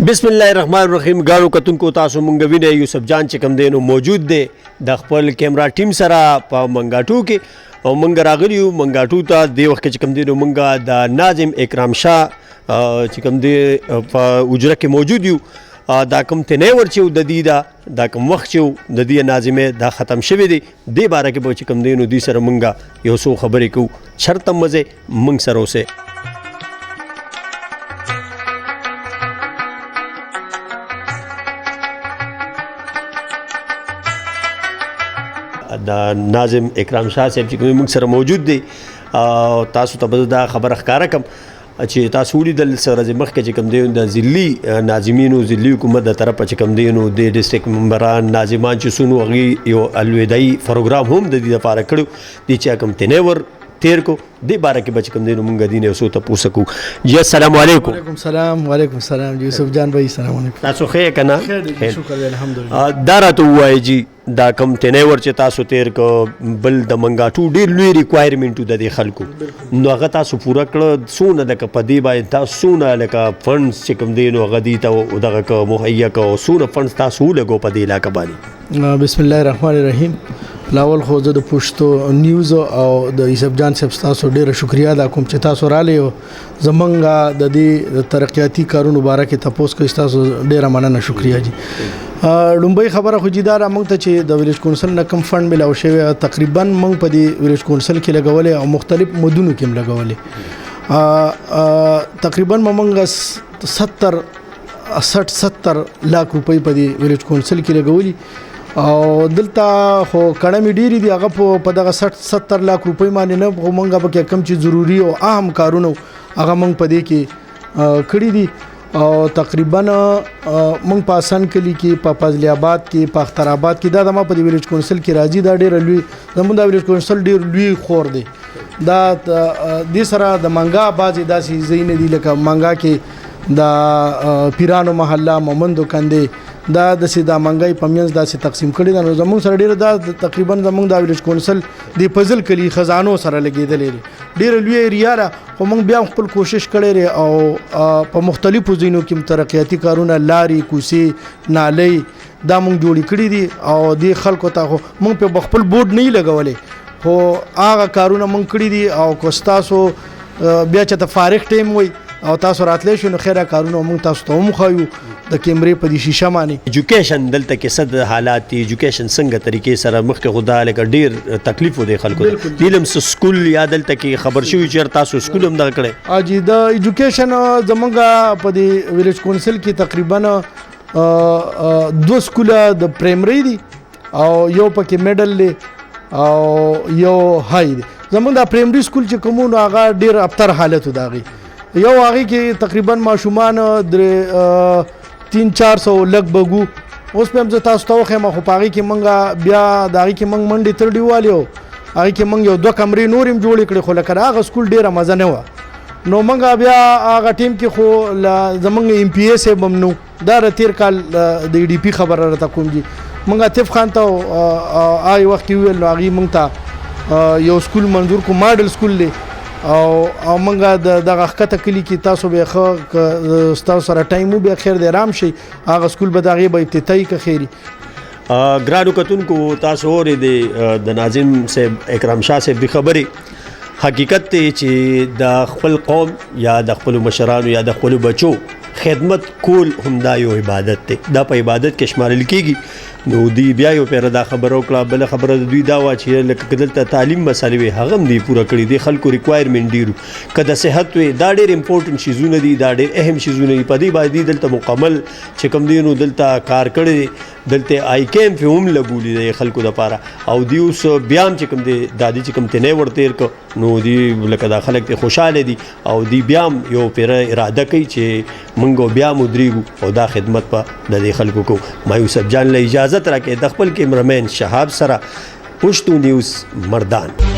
بسم الله الرحمن الرحیم. ګرانو کتونکو، تاسو مونږ وینئ، یوسف جان چې کوم دی نو موجود دی د خپل کیمرا ټیم سره په منګاټو کې، او مونږ راغلی یو منګاټو ته. د وخت کې چې کوم دی نو مونږ د ناظم اکرام شاه چې کوم دی په اجره کې موجود یو. دا کوم tenure چې د دې دا کوم وخت چې د دې ناظمه دا ختم شوی دی، دې باره کې به چې کوم دی نو دوی سره مونږ یو څو خبرې کوو. چرته مزه مونږ سره اوسئ. د ناظم اکرام شاه صاحب چې کوم موږ سره موجود دی، او تاسو ته به دا خبره ښکاره کم چې تاسو ولیدل سره ورځې مخکې چې کوم دی د ضلعي ناظمینو، ضلعي حکومت د طرفه چې کوم دی نو د ډیسټریکټ ممبران، ناظمان چې سونو، هغوی یو الوداعي پروګرام هم د دې لپاره کړو دی چې کوم tenure تیر کو. دې باره کې به چې کوم دی نو مونږ دین یو څو تپوس کوو. جی، السلام علیکم. وعلیکم سلام، وعلیکم سلام جی، یوسف جان بھائی، السلام علیکم. تاسو ښه یې که نه؟ خیر دی، شکر دی، الحمدلله. دا راته ووایئ جی، دا کوم tenure چې تاسو تیر کو، بل د منګاټو ډیر لوی requirement د دې خلکو، نو هغه تاسو پوره کړ؟ څونه لکه په دې باندې تاسو څونه لکه funds چې کوم دی نو هغه دی ته دغه که مهیا کو، څونه funds تاسو ولګو په دې علاقه باندې؟ بسم الله الرحمن الرحیم. لاول خو زه د پښتو نیوز او د یوسف جان صاحب تاسو ډیره شکریا ادا کوم چې تاسو را لیو زمونږ د دې د ترقیاتي کارونو باره کې تپوس کوي. تاسو ډیره مننه، شکریا جی. لومبۍ خبره خو جی دا را مونږ ته چې د ویلیج کونسل نه کوم fund ملاو شوی، تقریبا مونږ په دې ویلیج کونسل کې لګولې او مختلف مدونو کې هم لګولې. تقریبا مونږ 70 60 70 لاک روپۍ په دې ویلیج کونسل کې لګولي، او دلته خو کړمې ډېرې دي. هغه په دغه 60 70 لاک روپۍ باندې نه، خو مونږ پکې کم چې ضروري او اهم کارونه، هغه مونږ په دې کې کړي دي. او تقریبا مونږ په حسن کلی کې، په فضل آباد کې، په اختر آباد کې، دا د ما په دې ویلیج کونسل کې راځي. دا ډېر لوی، زمونږ دا ویلیج کونسل ډېر لوی خور دی. دا دې سره د منګا بعضې داسې ځایونه دي، لکه منګا کې د پیرانو محله، مومندو کندې، دا داسې د منګای په منځ داسې تقسیم کړي ده. نو زمونږ سره ډېره دا تقریبا زمونږ دا ویلیج کونسل د فضل کلی خزانو سره لګېدلې دی. ډېره لویه area ده، خو مونږ بیا هم خپل کوشش کړی دی او په مختلفو ځایونو کې هم ترقیاتي کارونه، لارې، کوڅې، نالۍ، دا مونږ جوړې کړي دي. او دې خلکو ته خو مونږ په خپل بورډ نه لګولې، خو هغه کارونه مونږ کړي دي. او که ستاسو بیا چې ته فارغ ټایم وي او تاسو راتلی شئ، نو خیره کارونه مونږ تاسو ته هم ښیو د کیمرې په دې شیشه باندې. ایجوکیشن دلته کې څه حالات دي؟ ایجوکیشن څنګه طریقې سره؟ مخکې خو دا لکه ډیر تکلیف و دی خلکو ته. علم څه سکول یا دلته کې خبر شوي چې تاسو سکول هم دغه کړی؟ اجي، د ایجوکیشن زمونږ په دې ویلیج کونسل کې تقریبا دوه سکوله د پرایمري دي، او یو پکې middle دی او یو high دی. زمونږ د پرایمري سکول چې کوم، نو هغه ډیر ابتر حالت و د هغې. یو هغې کې تقریبا ماشومان درې 300-400 لږ بګو. اوس به هم زه تاسو ته وښیم، خو په هغې کې مونږ بیا د هغې کې مونږ منډې ترډې والي، او هغې کې مونږ یو دوه کمرې نورې هم جوړې کړې، خو لکه هغه سکول ډېره مزه نه وه. نو مونږ بیا هغه ټیم کې خو زمونږ MPA صاحب هم نو، دا د تیر کال د ای ډي پي خبره راته کوم جی، مونږ عاطف خان ته هغې وخت کې وویل، نو هغې مونږ ته یو سکول منظور کو، ماډل سکول دی. او مونږ د دغه ښکته کلي کې، تاسو به ښه که ستاسو سره ټایم و، بیا خیر دی، رام شئ، هغه سکول به د هغې به ابتدایي که خیري. ګرانو کتونکو، تاسو اورېدې د ناظم صاحب اکرام شاه صاحب د خبرې. حقیقت دی چې د خپل قوم یا د خپل مشرانو یا د خپل بچو خدمت کول هم دا یو عبادت دی، دا په عبادت کې شمارل کیږي. نو دی بیا یو پیر دا خبره وکړه. بل خبره د دوی دا وه چې لکه دلته تعلیم مسالې وي، هغه هم دی پوره کړي دي. خلکو requirement ډیرو، که د صحت وي، دا ډیر important شیزونه دي، دا ډیر اهم شیزونه دي. په دې باندې دلته مکمل چې کوم دی نو دلته کار کړی دی. دلته eye camp هم لګولې دی خلکو دپاره، او دی اوس بیا هم چې کوم دی دا دی چې کوم tenure تیر کو، نو دی لکه دا خلک ته خوشاله دي، او دی بیا هم یو پیره اراده کوي چې مونږ بیا مو درېږو او دا خدمت په د دې خلکو کو. ما یوسف جان له اجازت راکړئ د خپل کیمرمین شهاب سره، پښتو نیوز، مردان.